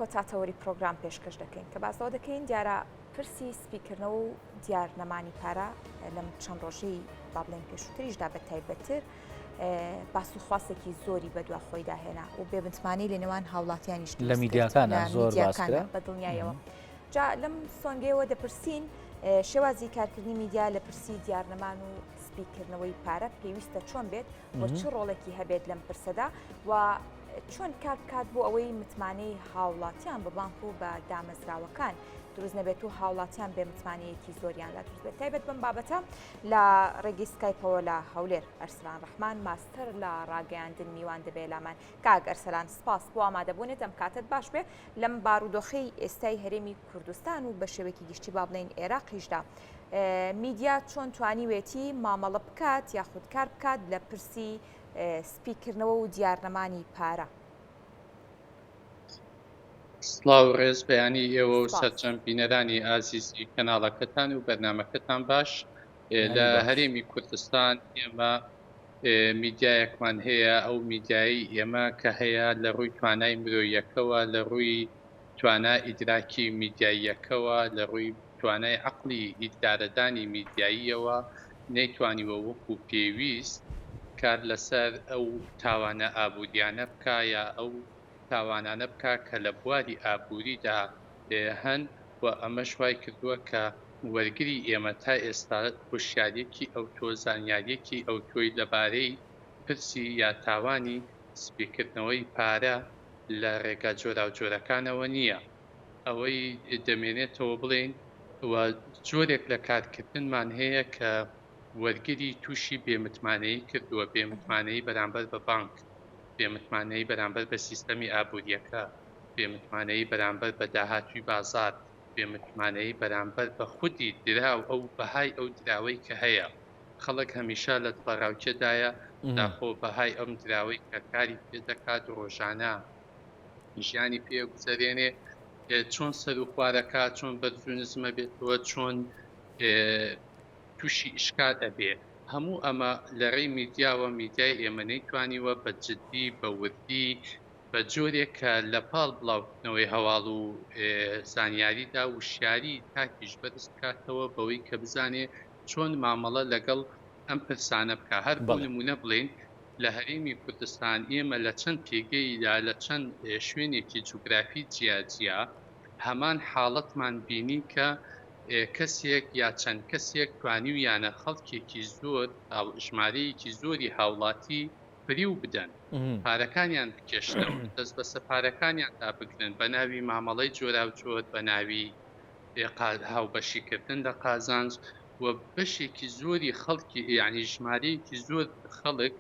کۆتا تەوەری پرۆگرام پێشکەش دەکەین کە باس لەوە دەکەین دیارە پرسی سپیکردنەوە و دیار نەمانی پارە لەم چەند ڕۆژەی با بڵێن پێشووتریشدا بە تایبەتتر باس و خواستێکی زۆری بەدوا خۆیدا هێنا و بێبنتمانەی لە نێوان هاوڵاتیانیش لە میدیاکانە زۆر باسکرا بە دڵنیایەوە. جا لەم سۆنگەیەوە دەپرسین شێوازی کارکردنی میدیا لە پرسی دیارنەمان و سپیکردنەوەی پارە پێویستە چۆن بێت و چ ڕۆڵێکی هەبێت لەم پرسەدا و چۆن کار بکات بۆ ئەوەی متمانەی هاوڵاتیان بە بانک و بە دامەزراوەکان دروست نەبێت و هاوڵاتیان بێ متمانەیەکی زۆریان لا دروست بێت تایبەت بەم بابەتە لە ڕێگەی سکایپەوە لە هەولێر ئەرسلان ڕەحمان ماستەر لە ڕاگەیاندن میوان دەبێ لامان کاک ئەرسەلان سپاس بۆ ئامادەبوونت ئەم کاتت باش بێ لەم بارودۆخەی ئێستای هەرێمی کوردستان و بە شێوەیەکی گشتی با بڵێین ئێراقیشدا میدیا چۆن توانیوێتی مامەڵە بکات یاخود کار بکات لە پرسی سپیکردنەوە و دیارنەمانی پارە؟ سڵاو و ڕێز بەیانی ئێوە و سەرجەم بینەرانی ئازیزی کەناڵەکەتان و بەرنامەکەتان باش. لە هەرێمی کوردستان ئێمە میدیایەکمان هەیە، ئەو میدیایەی ئێمە کە هەیە لە ڕووی توانای مرۆییەکەوە، لە ڕووی توانا ئیدراکی میدیاییەکەوە، لە ڕووی توانای عەقڵی ئیدارەدانی میدیاییەوە نەیتوانیوە وەکو پێویست کار لەسەر ئەو تاوانە ئابووریانە بکا یا ئەو تاوانانە بکا کە لە بواری ئابووریدا هەن و ئەمەش وای کردووە کە وەرگری ئێمە تا ئێستا هۆشیارییەکی ئەوتۆ، زانیارییەکی ئەوتۆی لەبارەی پرسی یا تاوانی سپیکردنەوەی پارە لە رێگا جۆراوجۆرەکانەوە نییە. ئەوەی دەمێنێتەوە بڵێین و جۆرێک لە کارکردنمان هەیە کە وەرگری تووشی بێمتمانەیی کردووە، بێمتمانەیی بەرامبەر بە بانک، بێمتمانەیی بەرامبەر بە سیستەمی ئابوورییەکە، بێمتمانەیی بەرامبەر بە داهاتووی بازاڕ، بێمتمانەیی بەرامبەر بە خودی دراو ئەو بەهای ئەو دراوەی کە هەیە. خەڵک هەمیشە لە دڵەڕاوکێدایە داخۆ بەهای ئەم دراوەی کە کاری پێ دەکات ڕۆژانە ژیانی پێ گوزەرێنێ چۆن سەر و خوارەکە چۆن بەرز و نزمە بێتەوە چۆن تووشی ئشکال ئەبێ هەموو ئەمە لە ڕێی میدیاوە میدیای ئێمە نەیتوانیوە بە جددی بە وردی بە جۆرێک کە لە پاڵ بڵاوکردنەوەی هەواڵ و زانیاریدا وشیاری تاکیش بەرز بکاتەوە بەوەی کە بزانێ چۆن مامەڵە لەگەڵ ئەم پرسانە بکا. هەر بۆ نموونە بڵێین لە هەرێمی کوردستان ئێمە لە چەند پێگەیدا لە چەند شوێنێکی جوگرافی جیاجیا هەمان حاڵەتمان بینی کە کەسێک یا چەند کەسێک توانیویانە خەڵکێکی زۆر ژمارەیەکی زۆری هاوڵاتی فریو بدەن، پارەکانیان بکێشنەوە، دەست بەسە پارەکانیاندا بگرن بە ناوی مامەڵەی جۆراوجۆر، بە ناوی هاوبەشیکردن لە قازانج و بەشێکی زۆری خەڵکی یانی ژمارەیەکی زۆر خەڵک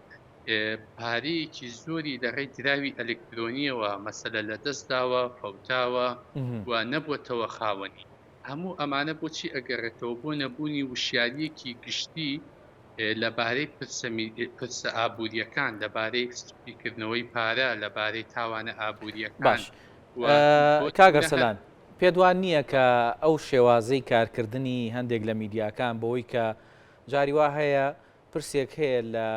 پارەیەکی زۆری لە ڕێی دراوی ئەلکترۆنیەوە مەسەلە لە دەست داوە، فەوتاوە و نەبووەتەوە خاوەنی. هەموو ئەمانە بۆچی ئەگەڕێتەوە؟ بۆ نەبوونی وشیارییەکی گشتی لەبارەی پرسە ئابوورییەکان، لەبارەی سپیکردنەوەی پارە، لەبارەی تاوانە ئابوورییەکان باش کاک ئەرسەلان، پێت وا نییە کە ئەو شێوازەی کارکردنی هەندێک لە میدیاکان بەوەی کە جاری وا هەیە پرسێک هەیە لە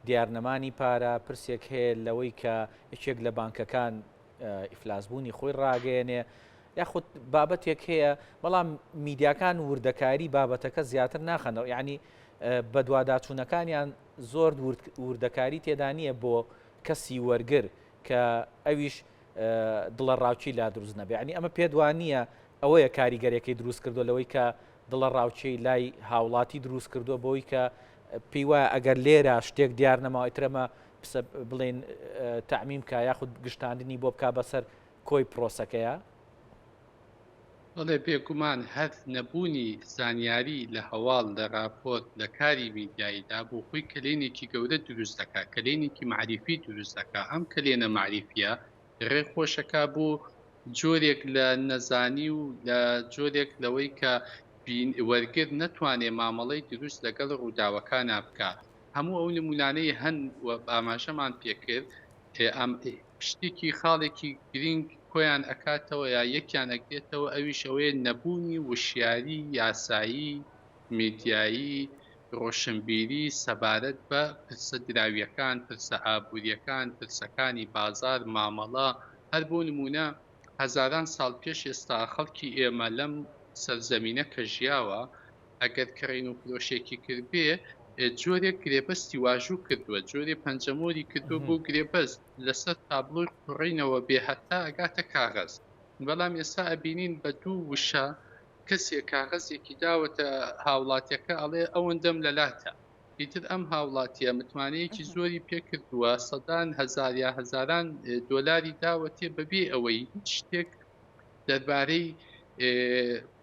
دیارنەمانی پارە، پرسێک هەیە لەوەی کە یەکێک لە بانکەکان ئیفلاسبوونی خۆی ڕاگەیەنێ یاخود بابەتێک هەیە بەڵام میدیاکان وردەکاری بابەتەکە زیاتر ناخەنەوە یعنی بەدواداچوونەکانیان زۆر وردەکاری تێدا نییە بۆ کەسی وەرگر کە ئەویش دڵە ڕاوکی لا دروست نەبێ ینی ئەمە پێت وا نییە ئەوەیە کاریگەرەکەی دروست کردو لەوەی کە دڵە ڕاوکێی لای هاوڵاتی دروست کردووە بۆی کە پێی وایە ئەگەر لێرە شتێک دیار نەماوە ئیتر ئەمە پسە بڵێن تەعمیم کا یاخود گشتاندنی بۆ بکا بەسەر کۆی پرۆسەکەیە؟ بەڵێ بێگومان هەر نەبوونی زانیاری لە هەواڵ، لە راپۆرت، لە کاری میدیاییدا بۆ خۆی کەلێنێکی گەورە دروست دەکا، کەلێنێکی مەعریفی دروست دەکا، ئەم کەلێنە مەعریفیە ڕێ خۆشەکا بۆ جۆرێک لە نەزانی و لە جۆرێک لەوەی کە وەرگر نەتوانێ مامەڵەی دروست لەگەڵ ڕووداوەکانا بکا. هەموو ئەو نموونانەی هەن و ئاماژەمان پێکرد شتێکی خاڵێکی گرینگ کۆیان ئەکاتەوە یا یەکیان ئەگرێتەوە ئەویش ئەوەیە نەبوونی وشیاری یاسایی، میدیایی، ڕۆشنبیری سەبارەت بە پرسە دراوییەکان، پرسە ئابوورییەکان، پرسەکانی بازار، مامەڵە، هەر بۆ نموونە. هەزاران ساڵ پێش ئێستا خەڵکی ئێمە لەم سەرزەمینە کە ژیاوە ئەگەر کڕین و فرۆشێکی کردبێ جۆرێک گرێبەستی واژوو کردووە، جۆرێ پەنجەمۆری کردووە بۆ گرێبەست لەسەر تابڵۆی قوڕینەوە بێ هەتا ئەگاتە کاغەز. بەڵام ئێستا ئەبینین بە دوو وشە کەسێک کاغەزێکی داوەتە هاوڵاتیەکە ئەڵێ ئەوەندەم لەلاتە. ئیتر ئەم هاوڵاتیە متمانەیەکی زۆری پێکردووە سەدان هەزار یا هەزاران دۆلاری داوەتێ بەبێ ئەوەی هیچ شتێک دەربارەی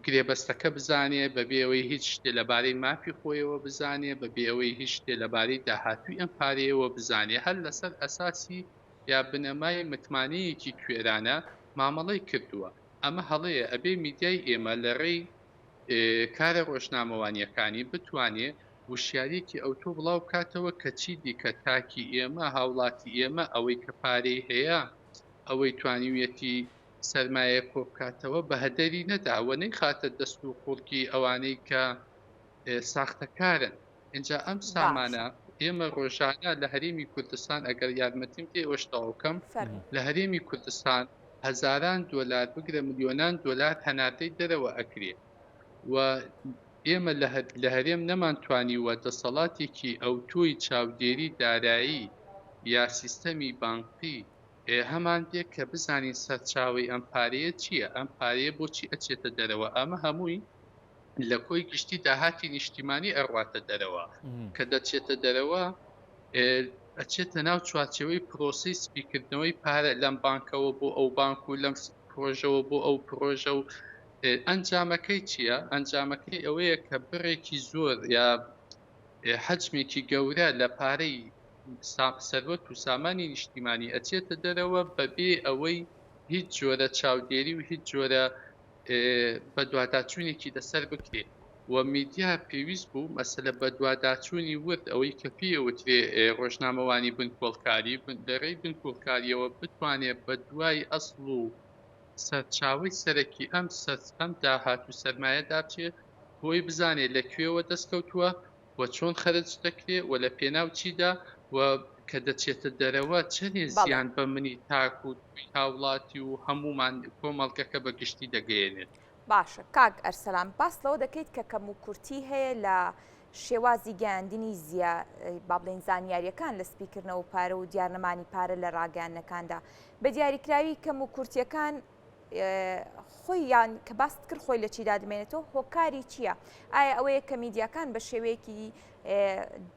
گرێبەستەکە بزانێ، بەبێ ئەوەی هیچ شتێ لەبارەی مافی خۆیەوە بزانێ، بەبێ ئەوەی هیچ شتێ لەبارەی داهاتووی ئەم پارەیەوە بزانێ، هەر لەسەر ئەساسی یا بنەمای متمانەیەکی کوێرانە مامەڵەی کردووە. ئەمە هەڵەیە، ئەبێ میدیای ئێمە لە ڕێی کارە ڕۆژنامەوانییەکانی بتوانێ وشیارییەکی ئەوتۆ بڵاو بکاتەوە کە چیدیکە تاکی ئێمە، هاوڵاتی ئێمە ئەوەی کە پارەی هەیە، ئەوەی توانیویەتی سەرمایە کۆبکاتەوە بە هەدەری نەدا و نەیخاتە دەست و قوڕگی ئەوانەی کە ساختەکارن. ئینجا ئەم سامانە ئێمە ڕۆژانە لە هەرێمی کوردستان ئەگەر یارمەتیم دەی ئەوەش تەواو کەم لە هەرێمی کوردستان هەزاران دۆلار بگرە ملیۆنان دۆلار هەناردەی دەرەوە ئەکرێ و ئێمە لە هەرێم نەمانتوانیوە دەسەڵاتێکی ئەوتۆی چاودێری دارایی یا سیستەمی بانقی هەمان بێ کە بزانین سەرچاوەی ئەم پارەیە چییە، ئەم پارەیە بۆچی ئەچێتە دەرەوە، ئەمە هەمووی لە کۆی گشتی داهاتی نیشتیمانی ئەڕواتە دەرەوە، کە دەچێتە دەرەوە ئەچێتە ناو چوارچێوەی پرۆسەی سپیکردنەوەی پارە لەم بانکەوە بۆ ئەو بانک و لەم پرۆژەوە بۆ ئەو پرۆژە و ئەنجامەکەی چییە؟ ئەنجامەکەی ئەوەیە کە بڕێکی زۆر یا حەجمێکی گەورە لە پارەی سەروەت و سامانی نیشتیمانی ئەچێتە دەرەوە بەبێ ئەوەی هیچ جۆرە چاودێری و هیچ جۆرە بەدواداچوونێکی لەسەر بکرێ و میدیا پێویست بوو مەسەلە بەدواداچوونی ورد ئەوەی کە پێی ئەوترێ ڕۆژنامەوانی بنکۆڵکاری لە ڕێی بنکۆڵکاریەوە بتوانێ بەدوای ئەسڵ و سەرچاوەی سەرەکی ئەم ئەم داهات و سەرمایەدا بچێ بۆی بزانێ لە کوێوە دەستکەوتووە و چۆن خەرج دەکرێ و لە پێناو چیدا و کە دەچێتە دەرەوە چەنێ زیان بە منی تاک و تۆی هاوڵاتی و هەموومان کۆمەڵگەکە بە گشتی دەگەیەنێت. باشە کاک ئەرسەلان باس لەوە دەکەیت کە کەموکورتی هەیە لە شێوازی گەیاندنی زیا با بڵێین زانیاریەکان لە سپیکردنەوە پارە و دیارنەمانی پارە لە ڕاگەیاندنەکاندا بە دیاریکراوی کەموکورتیەکان خۆی یان کە باست کرد خۆی لە چیدا دەمێنێتەوە هۆکاری چییە؟ ئایا ئەوەیە کە میدیاکان بە شێوەیەکی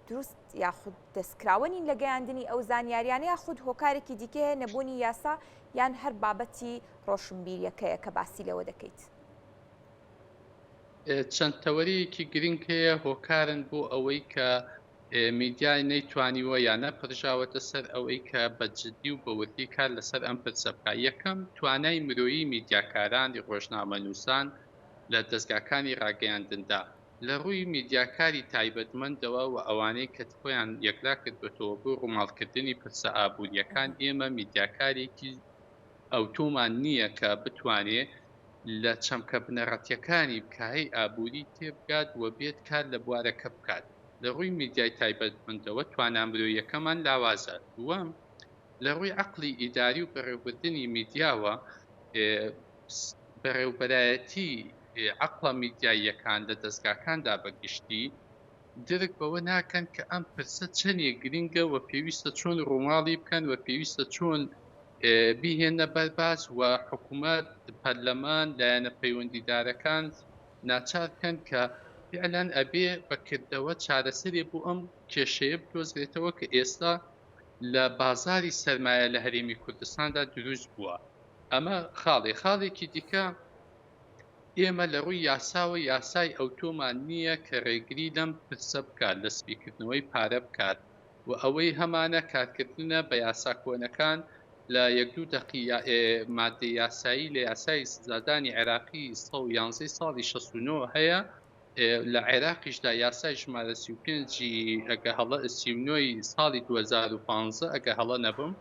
دروست یاخود دەستکراوە نین لە گەیاندنی ئەو زانیاریانە یاخود هۆکارێکی دیکە هەیە نەبوونی یاسا یان هەر بابەتی ڕۆشنبیریەکەیە کە باسی لێوە دەکەیت؟ چەند تەوەرەیەکی گرنگ هەیە هۆکارن بۆ ئەوەی کە میدیا نەیتوانیوە یا نەپرژاوەتە سەر ئەوەی کە بە جدی و بە وردی کار لەسەر ئەم پرسە بکات. یەکەم، توانای مرۆیی میدیاکاران، ڕۆژنامەنووسان لە دەزگاکانی ڕاگەیاندندا، لە ڕووی میدیاکاری تایبەتمەندەوە و ئەوانەی کە خۆیان یەکلا کردووەتەوە بۆ ڕووماڵکردنی پرسە ئابوورییەکان، ئێمە میدیاکارێکی ئەوتۆمان نییە کە بتوانێ لە چەمکە بنەڕەتییەکانی کایەی ئابووری تێبگات و بێت کار لە بوارەکە بکات. لە ڕووی میدیای تایبەتمەندەوە توانا مرۆییەکەمان لاوازە. دووەم، لە ڕووی عەقڵی ئیداری و بەڕێوبردنی میدیاوە، بەڕێوبەرایەتی عەقڵە میدیاییەکان لە دەزگاکاندا بە گشتی، درک بەوە ناکەن کە ئەم پرسە چەندێک گرنگە و پێویستە چۆن ڕووماڵی بکەن و پێویستە چۆن بیهێننە بەر باس و حکومەت، پەرلەمان، لایەنە پەیوەندیدارەکان ناچار بکەن کە فیعلەن ئەبێ بە کردەوە چارەسەرێ بۆ ئەم کێشەیە بدۆزرێتەوە کە ئێستا لە بازاری سەرمایە لە هەرێمی کوردستاندا دروست بووە. ئەمە خاڵێ. خاڵێکی دیکە ئێمە لە ڕووی یاساوە یاسای ئەوتۆمان نییە کە ڕێگری لەم پرسە بکات، لە سپیکردنەوەی پارە بکات و ئەوەی هەمانە کارکردنە بە یاسا کۆنەکان لە یەک دوو دەقی مادەی یاسایی لە یاسای سزادانی عێراقی 111 ساڵی 69 هەیە لە عێراقیشدا یاسای ژمارە 35 ئەگە هەڵە 39 ساڵی 2015 ئەگە هەڵە نەبم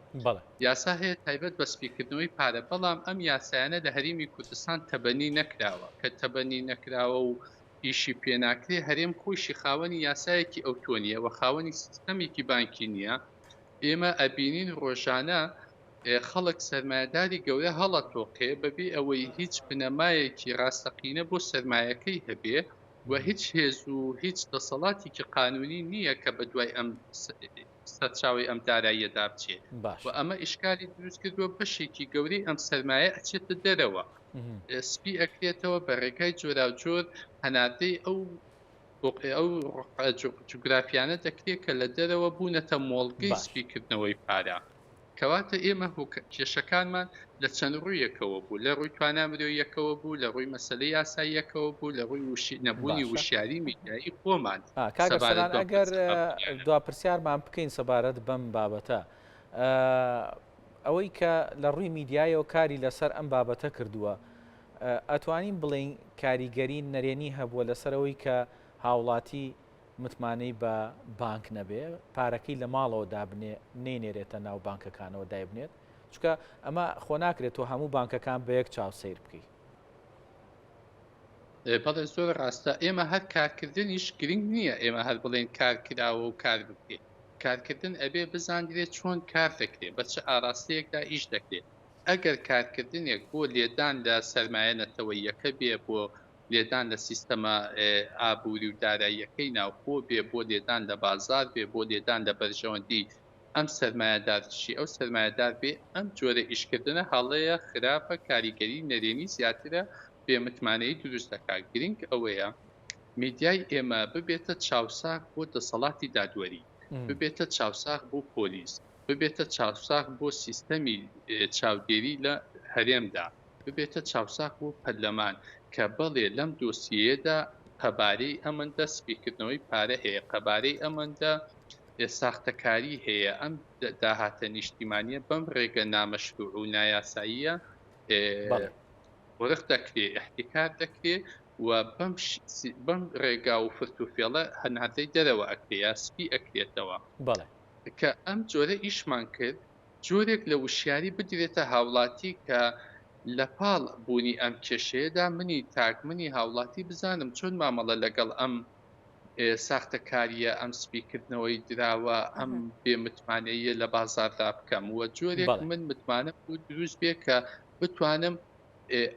یاسا هەیە تایبەت بە سپیکردنەوەی پارە بەڵام ئەم یاسایانە لە هەرێمی کوردستان تەبەنی نەکراوە کە تەبەنی نەکراوە و ئیشی پێناکرێ هەرێم خۆیشی خاوەنی یاسایەکی ئەوتۆ نییە و خاوەنی سیستەمێکی بانکی نییە ئێمە ئەبینین ڕۆژانە خەڵک سەرمایەداری گەورە هەڵەتۆقێ بەبێ ئەوەی هیچ بنەمایەکی ڕاستەقینە بۆ سەرمایەکەی هەبێ و هیچ هێز و هیچ دەسەڵاتێکی قانونی نییە کە بە دوای ئەم سەرچاوەی ئەم داراییەدا بچێ باش. و ئەمە ئیشکالی دروست کردووە بەشێکی گەورەی ئەم سەرمایە ئەچێتە دەرەوە سپی ئەکرێتەوە بە ڕێگای جۆراوجۆر هەناردەی ئەو ئەو جوگرافیانە دەکرێت کە لە دەرەوە بوونەتە مۆڵگەی سپیکردنەوەی پارە. کەواتە ئێمە کێشەکانمان لە چەند ڕوویەکەوە بوو، لە ڕووی توانا مرۆییەکەوە بوو، لە ڕووی مەسەلەی یاساییەکەوە بوو، لە ڕووی نەبوونی وشیاری میدیایی خۆمان کاک ئەرسەلان ئەگەر دوا پرسیارمان بکەین سەبارەت بەم بابەتە ئەوەی کە لە ڕووی میدیایەوە کاری لەسەر ئەم بابەتە کردووە ئەتوانین بڵێین کاریگەری نەرێنی هەبووە لەسەر ئەوەی کە هاوڵاتی متمانەی بە بانک نەبێ پارەکەی لە ماڵەوە دابنێ نەینێرێتە ناو بانکەکانەوە دایبنێت چونکە ئەمە خۆ ناکرێت تۆ هەموو بانکەکان بە یەک چاو سەیر بکەی. بەڵێ زۆر ڕاستە ئێمە هەر کارکردنیش گرنگ نییە ئێمە هەر بڵێن کار کراوە و کار بکرێت کارکردن ئەبێ بزانرێت چۆن کار دەکرێت بە چ ئاراستەیەکدا ئیش دەکرێت ئەگەر کارکردنێک بۆ لێدان لە سەرمایە نەتەوەییەکە بێ، بۆ لێدان لە سیستەمە ئابووری و داراییەکەی ناوخۆ بێ، بۆ لێدان لە بازار بێ، بۆ لێدان لە بەرژەوەندی ئەم سەرمایەدار دژی ئەو سەرمایەدار بێ، ئەم جۆرە ئیشکردنە هەڵەیە، خراپە، کاریگەری نەرێنی زیاترە، بێ متمانەیی دروست دەکات. گرنگ ئەوەیە میدیای ئێمە ببێتە چاوساغ بۆ دەسەڵاتی دادوەری، ببێتە چاوساغ بۆ پۆلیس، ببێتە چاوساغ بۆ سیستەمی چاودێری لە هەرێمدا، ببێتە چاوساغ بۆ پەرلەمان کە بەڵێ لەم دۆسیەیەدا قەبارەی ئەمەندە سپیکردنەوەی پارە هەیە، قەبارەی ئەمەندە ساختەکاری هەیە، ئەم داهاتە نیشتیمانیە بەم ڕێگە نامەشروع و نایاساییە قۆرخ دەکرێ، ئیحتیکار دەکرێ و بەم بەم ڕێگا و فرت و فێڵە هەناردەی دەرەوە ئەکرێ یا سپی ئەکرێتەوە. بەڵێ. کە ئەم جۆرە ئیشمان کرد جۆرێک لە وشیاری بدرێتە هاوڵاتی کە لە پاڵ بوونی ئەم کێشەیەدا منی تاک منی هاوڵاتی بزانم چۆن مامەڵە لەگەڵ ئەم ساختەکارییە ئەم سپیکردنەوەی دراوە ئەم بێ متمانەییە لە بازاردا بکەم و جۆرێک من متمانەم بۆ دروست بێ کە بتوانم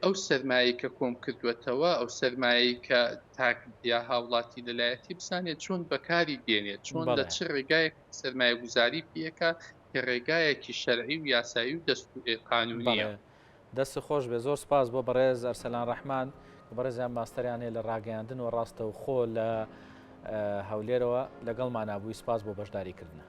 ئەو سەرمایەی کە کۆم کردووەتەوە، ئەو سەرمایەی کە تاک یا هاوڵاتی لەلایەتی بزانێت چۆن بەکاری دێنێت، چۆن لە چ ڕێگایەک سەرمایەگوزاری پێکا کە ڕێگایەکی شەرعی و یاسایی و دەست قانونیە. دەست خۆش بێ زۆر سپاس بۆ بەڕێز ئەرسەلان ڕەحمان کە بەڕێزیان ماستەریان هەیە لە ڕاگەیاندن و ڕاستەوخۆ لە هەولێرەوە لەگەڵمانا بووی سپاس بۆ بەشداری کردنە.